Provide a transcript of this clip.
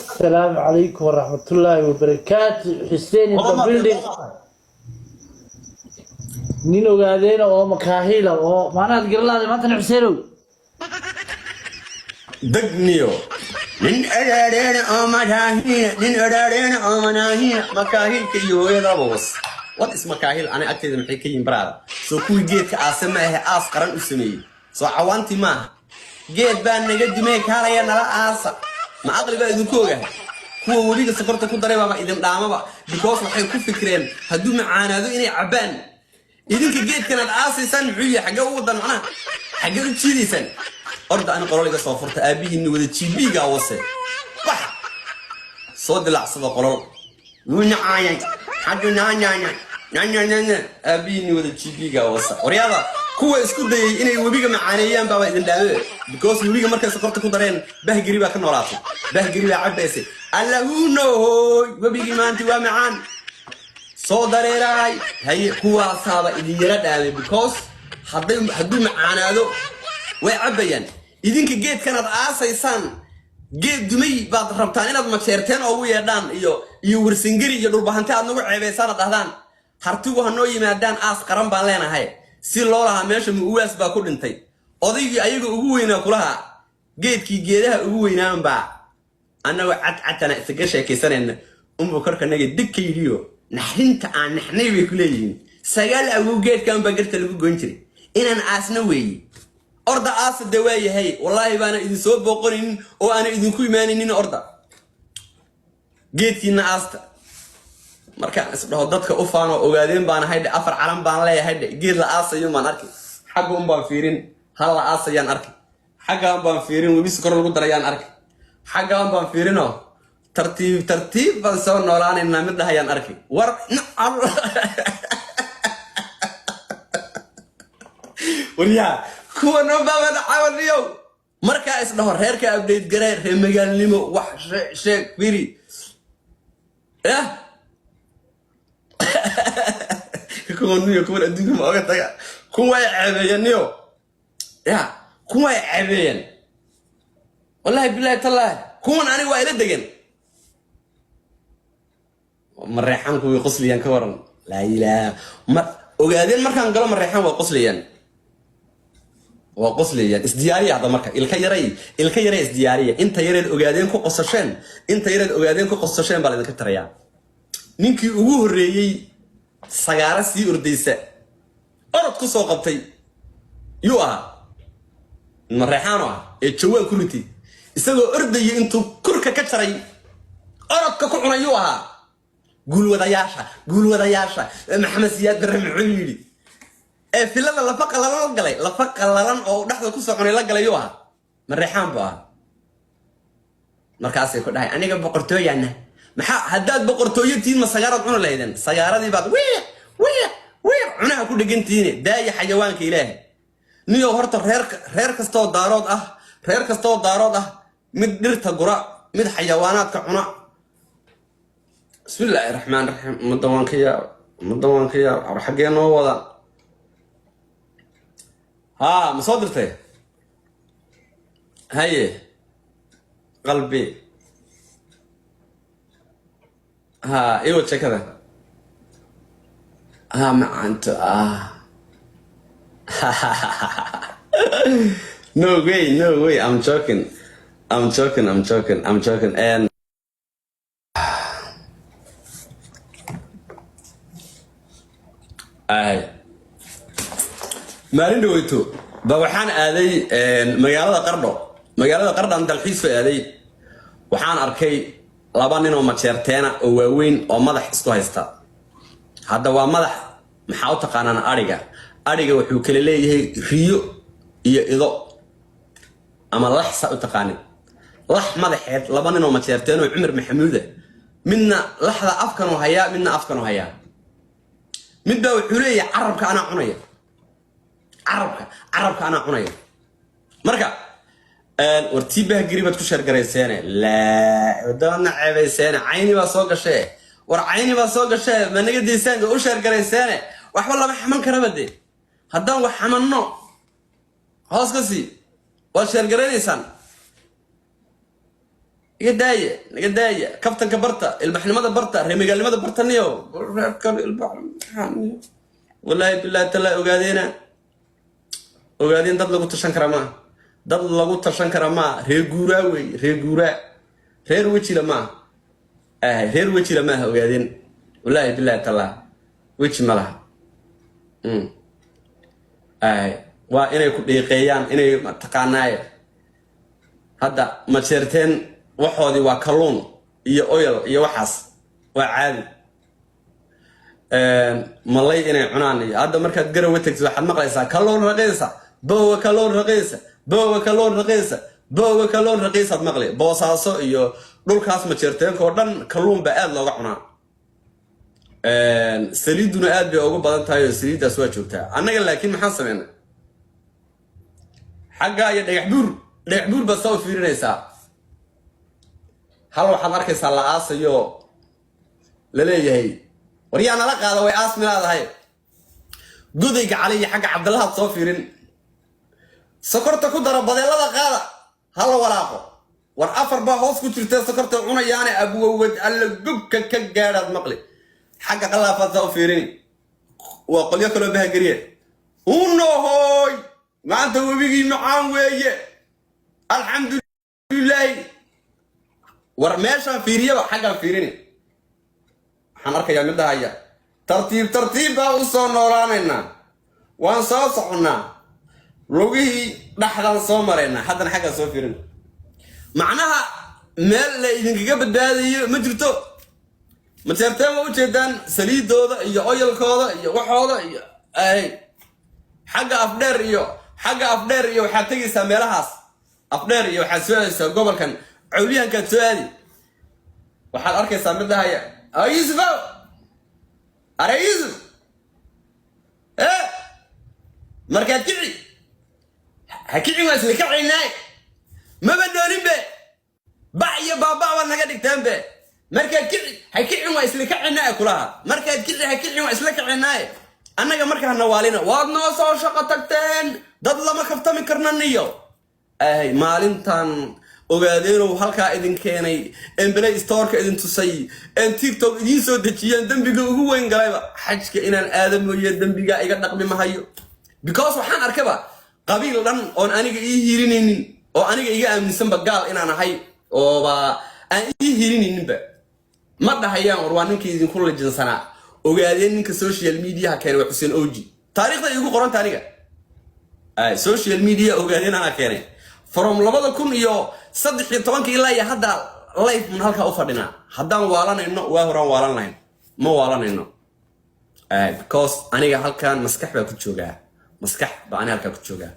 Asalaamu calaykum waraxmatullaahi wabarakaatu. Xuseen in the building. Nin ogaadeena oo makaahila oo maanaad garalaada maantana, Xuseenow. Degniyo nin odhaadheena oo makaahil, nin odhaadheena oo manaahil, makaahilka iyo hooyadaaba was. What is makaahil? Ani agteeda maxay ka yihiin, baraada? Soo kuwii geedka aase ma ahe, aas qaran u sameeyey? Soo cawaantii maaha? Geed baa naga dumee, kaalaya nala aasa. Ma aqli baa idinku ogahay? Kuwa webiga sokorta ku daray baaba idin dhaamaba, because waxay ku fikireen hadduu macaanaado inay cabbaan. Idinka geedkanaad aasaysaan muxuu yahay? Xaggee u wadan macnaha? Xaggee u jiidaysaan? Orda, ani qolol iga soo furta. Aabihiinna wada jibiigaa wase. Baxa, soo dilacsada qolol. Wuu nacaayay xaggu naanyaanya nanyanyanya. Aabihiinna wada jibiigaa wasa. Waryaada, kuwa isku dayay inay webiga macaaneeyaan baaba idin dhaabe, because webiga markay sokorta ku dareen, bahgeri baa ka noolaatay, bahgeri baa cabaysay. Allahunohoy, webigii maanta waa macaan, soo dareeraay. Haye, kuwaasaaba idin yara dhaamay, because hadduu macaanaado way cabbayaan. Idinka geedkanaad aasaysaan, geed dumay baad rabtaan inaad majeerteen oogu yeedhaan iyo warsangeri iyo dhulbahanti aad nagu ceebaysaan, aad dhahdaan hartigu ha noo yimaadaan, aas qaran baan leenahay. Si loo lahaa meesha mu-uwaas baa ku dhintay, odaygii ayaga ugu weynaa kulahaa, geedkii geedaha ugu weynaan baa annagoo cadcadtana isaga sheekaysanayna unbuu korkanaga dig ka yidhiyo. Naxrinta aan naxnay bay ku leeyihiin, 9 awow geedkan baa garta lagu goyn jiray, inaan aasna weeye. Orda aasa de, waa yahay. Wallaahi baana idin soo booqanaynin oo aana idinku imaanaynin. Orda, geedkiina aasta. Markaan isdhaho dadka u faano, ogaadeen baan ahay dhe, afar calan baan leeyahay dhe, geed la aasayo baan arkay. Xagga un baan fiirin, hal la aasayaan arkay. Xaggaan baan fiirin, webi sokor lagu darayaan arkay. Xaggaan baan fiirinoo, tartiib tartiib baan soo noolaanaynaa mid dhahayaan arkay. War nacam, waryaa, kuwa noo baabadacawaniyow. Markaa isdhaho reerka update garee, reer magaalnimo wax sheeg sheeg, firi yah. Kuwan niyo, kuwan adduunka ma oga taga. Kuwan way ceebeeyeen niyo, ya, kuwan way ceebeeyeen. Wallahi bilahi tallaahi, kuwan aniga waa ila degen. Mareexaanku way qosliyaan, ka waran? Laa ilaaha ma ogaadeen. Markaan galo mareexaan waa qoslayaan, waa qoslayaan. Isdiyaariya hadda marka, ilka yaray, ilka yaray, isdiyaariya. Inta yareed ogaadeen ku qosasheen, inta yareed ogaadeen ku qosasheen baa laydinka tarayaa. Ninkii ugu horreeyey sagaaro sii ordaysa orod ku soo qabtay yuu ahaa? Mareexaanu ah ee jawaan ku ritay isagoo ordaya intuu kurka ka jaray orodka ku cunay yuu ahaa? Guulwadayaasha, guulwadayaasha. Maxamed Siyaad Barre muxuu yidhi? Ee filada lafa qalalan la galay, lafa qalalan oo dhexda kusoo cunay la galay yuu ahaa? Mareexaan buu ahaa. Markaasay ku dhahay, aniga boqortooyaana. Maxaa haddaad boqortooyo tihiin, ma sagaaraad cuni lahaydeen? Sagaaradii baad wiiq wiiq wiiq cunaha ku dhegantihiine. Daaya xayawaanka ilaahay. Niyow, horta reer kastoo daarood ah, reer kastoo daarood ah, mid dhirta gura, mid xayawaanaadka cuna. Bismillaahi raxmaan raxiim. Ummadda waan ka yaab, ummadda waan ka yaab. Ar xaggee noo wada? Haa, ma soo dirtay? Haye, qalbi. Haa, iwa jekada. Haa, macanto ah. No way, no way. I'm joking, I'm joking, I'm joking, I'm joking. And ay maalin dhaweyto ba waxaan aaday magaalada Qardho. Magaalada Qardhaan dalxiis ba aaday. Waxaan arkay laba nin oo majeerteena oo waaweyn oo madax isku haysta. Hadda waa madax. Maxaa u taqaanaan adhiga? Adhiga wuxuu kala leeyahay riyo iyo ido ama lax, saa u taqaanin, lax madaxeed. Laba nin oo majeerteen oo Cumar Maxamuuda, midna laxda afkanu hayaa, midna afkanu hayaa. Mid baa wuxuu leeyahay, carabka anaa cunaya, carabka, carabka anaa cunaya. Marka war tii bahgiri baad ku sheergarayseene, laa wadana ceebayseene. Cayni baa soo gashee. War cayni baa soo gashee, ma naga daysaan u sheergarayseene? Waxba lama xaman karaba dee. Haddaan wax xamanno, hoos ka sii waad sheergaraynaysaan. Iga daaya, naga daaya. Kaftanka barta, ilbaxnimada barta, reemagaalnimada barta. Niyo reerkan ilbax, wallaahi billahi tallaahi, ogaadeena, ogaadeen dad lagu tashan kara maaha, dad lagu tashan kara maaha. Reer guuraa wey, reer guuraa, reer wejila maaha. Reer wejila maaha ogaadeen, wallaahi billahi tallaahi, weji ma laha. Waa inay ku dhiiqeeyaan, inay mataqaanaaye. Hadda Majeerteen waxoodii waa kalluun iyo oil iyo waxaas, waa caadi. Malay inay cunaan. Iyo hadda markaad Garowe tagtid, waxaad maqlaysaa kalluun raqiisa bowa, kalluun raqiisa bowa, kalluun raqiisa bowa, kalluun raqiisaad maqli. Boosaaso iyo dhulkaas Majeerteenka oo dhan kalluun baa aad looga cunaa, saliidduna aad bay ugu badan tahay oo saliiddaas waa joogtaa. Annaga laakiin maxaan sameynay? Xaggaa iyo Dhagax Buur, Dhagax Buur baad saa u fiirinaysaa, hal waxaad arkaysaa la aasayo, laleeyahay war yaa nala qaada, way aasmi leedahay. Godayga Cali iyo xagga Cabdillahaad soo fiirin, sokorta ku dara, badeelada qaada, hala walaaqo. War afar baa hoos ku jirta, sokorta cunayaane, abwowad alla gubka ka gaadhaad maqli. Xagga Qalaafaad saa u fiirini, waa qolyo kaloo bahageliye. Unohoy, maanta webigii macaan weeye, alxamdulilaahi. War meeshaan fiiriyaba, xaggaan fiirini, waxaan arkayaa mid dhahaya tartiib tartiib baa u soo noolaanaynaa, waan soo soconnaa, lugihii dhaxdaan soo maraynaa. Haddana xaggaan soo fiirin, macnaha meel la idinkaga badbaadayo ma jirto. Majeerteen waa ujeedaan saliidooda iyo oil-kooda iyo waxooda iyo ay xagga Afdheer iyo xagga Afdheer iyo waxaad tegaysaa meelahaas Afdheer iyo waxaad soo aadaysaa gobolkan Cawliyahankaad soo aadi, waxaad arkaysaa mid dhahaya: "Yuusufow, are Yuusuf, e markaad kici ha kici, waa isla kacaynaa, maba noonin be, bac iyo baaba baad naga dhigteen be. Markaad kici ha kicin, waa isla kacaynaa kulaha. Markaad kici ha kicin, waa isla kacaynaaye. Annaga markaa nawaalina, waad noo soo shaqo tagteen, dad lama kaftami karna niyo." Ahay, maalintan ogaadeenow halkaa idin keenay, en Play Store-ka idin tusay, en TikTok idiin soo dejiyeen, dembiga ugu weyn galayba xajka inaan aada mooye, dembigaa iga dhaqmi mahayo, because waxaan arkaba qabiil dhan oon aniga ii hiirinaynin, oo aniga iga aaminsanba gaal inaan ahay, ooba aan ii hiirinayninba. Ma dhahayaan war waa ninkii idinku lijinsanaa. Ogaadeen ninka social media-ha keenay waa Xuseen Oji, taariikhda iigu qoranta aniga. Social media ogaadeen anaa keenay from 2013-ka ilaa iyo hadda. Life mun halkaa u fadhinaa. Haddaan waalanayno, waa horaan waalan lahayn, ma waalanayno, because aniga halkan maskax baa ku joogaa, maskax baa aniga halkaa ku joogaa.